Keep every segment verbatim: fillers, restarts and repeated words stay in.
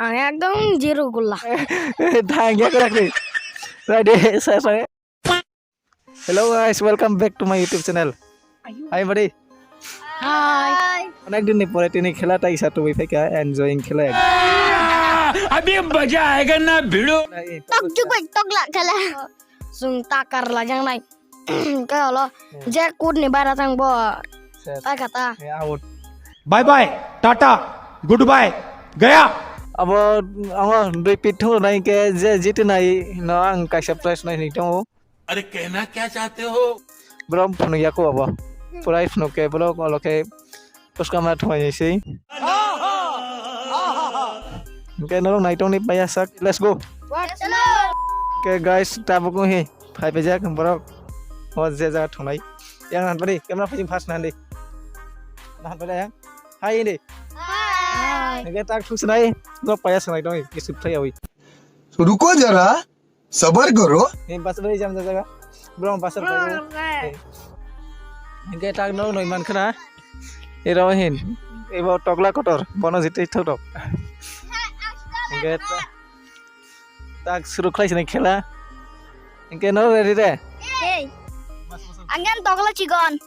Ang ekdom zero golla. Thang ya krak ni. Ready, sa sa. Hello guys, welcome back to my YouTube channel. Hi buddy. Hi. Onek din ni pore tini khela taisa tubui phaikha, enjoying khela. Abhi maza aayega na bhidu. Tok jugbai tokla khela. Sung takar lajang nai. Kaya lo. Je kut ni bara tang bo. Set. Tai kata. Eh, out. Bye bye, tata, goodbye, gaya. Abo ango dui pit thung nai ke je jiti nai no ang kaisa prize nai ni tongo. अरे कहना क्या चाहते हो? Bro phunu yako abo. Prize no ke bro olo ke puska ma thoi sei. Ke norok nai tong ni paya sak. Let's go. Ke guys tabuk hi phai pejak borok. O je jaga thunai. Yang nan pari camera phai first nan di. Nan pari yang. Hai ini. Hai. Ke tak thuk sinai. Nok paya sinai dong. Kisip thai awi. रुको जरा, सबर करो। Ni bus bai jam jaga. Bro bus bai. Hingke tak no noi man khna. Iro hin. Ebo tokla kotor. Bono jiti thok thok. Hingke ta-, tak suru khlai sini khela. Hingke no ready re. Hey. Anggen tokla chikon.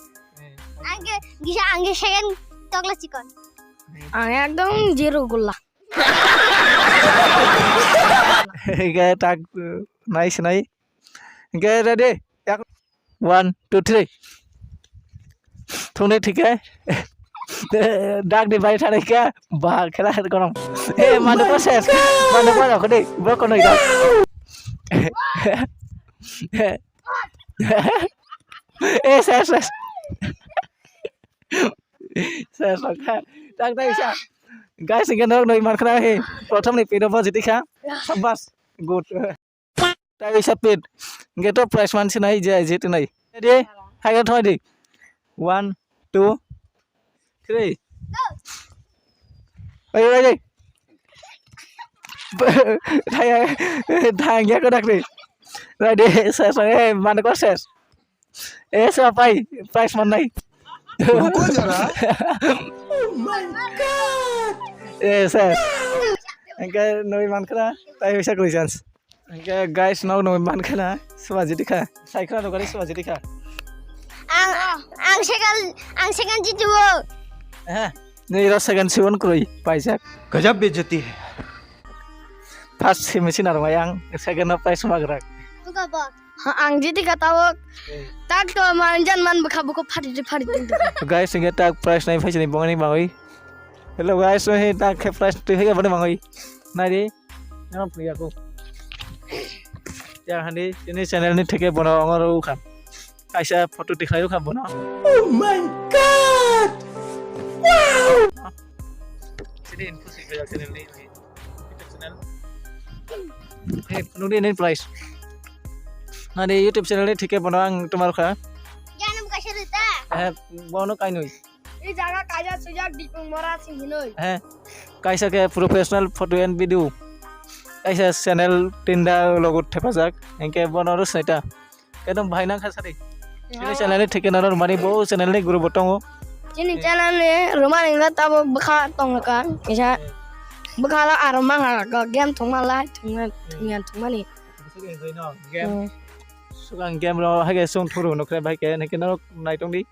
Angge gisa angge second tokla chikon. Ang ekdom zero golla. Hingke tak nai sinai. Hingke ready. Yak-, one, two, three. Thungnai thike. Dak di bai thani ke. Ba khela kono. Eh, manu ko ses. Manu ko rok di. Bro kono ida. Eh, ses, ses. Sir, sir, tak tak sa. Guys, hingke norok noi man khna he. Prothom ni pit o bo jiti kha. Sabas. Good. Tai sa pit. Hingke to prize man sinai je, je tinai. Ready? Hai thoi di. One, two, three. Ayo, ayo. Thang, thang ya ko dak ni. Ready, sir, sir, eh, man ko sir. Eh, sa pai, prize man nai. रुको जरा। Oh my God। Eh, sir. Hingke noi man khna, tai bisa koi chance. Hingke guys, no noi man khna, suma jiti kha. Sai khna no gari suma jiti kha. Ang, ang second, ang second jiti wo. Eh, ni ro second siwon kroi, paijak. गजब बेइज्जती है। First semi sinar mai ang, second no prize magrak. Tuka bo. Ha, ang jiti ka tawok. Eh. Tak to manjan man bwkha buko phari phari tong tong. Guys, hingke tak prize nai phaisani bongni bangwi. Hello guys, so he tak khe prize twi hege boni bangwi. Nai di. Nang priya ko. Ya hani ini channel ni theke bono ongor ukha. Kaisa photo tikhlai ukha bono. Oh my God! Wow! Sini info sih kayak channel ni. YouTube channel. Eh, phunukdi nini price. Nani YouTube channel ni thike bono ang tomar kha. Jani buka selu ta. Eh, bono kainwi. Ei jaga kaisa sujak dipung mora sing hinoi. Eh, kaisa ke professional photo and video. Kaisa channel tinda logo thepajak. Engke bono rus naita. Ekdom bahai nang kha sari. Chini channel ni thike nang mani bo channel ni guru bo tongo. Chini channel ni ruma ni ga tabo bwkha tong ka. Isa bwkha la aro ma ha ka game thong ma lai thong ma thong yan thong ma ni. Game. Hmm. Sugang game ro hage sung thuru no kre bai ke ne ke no nai tong di.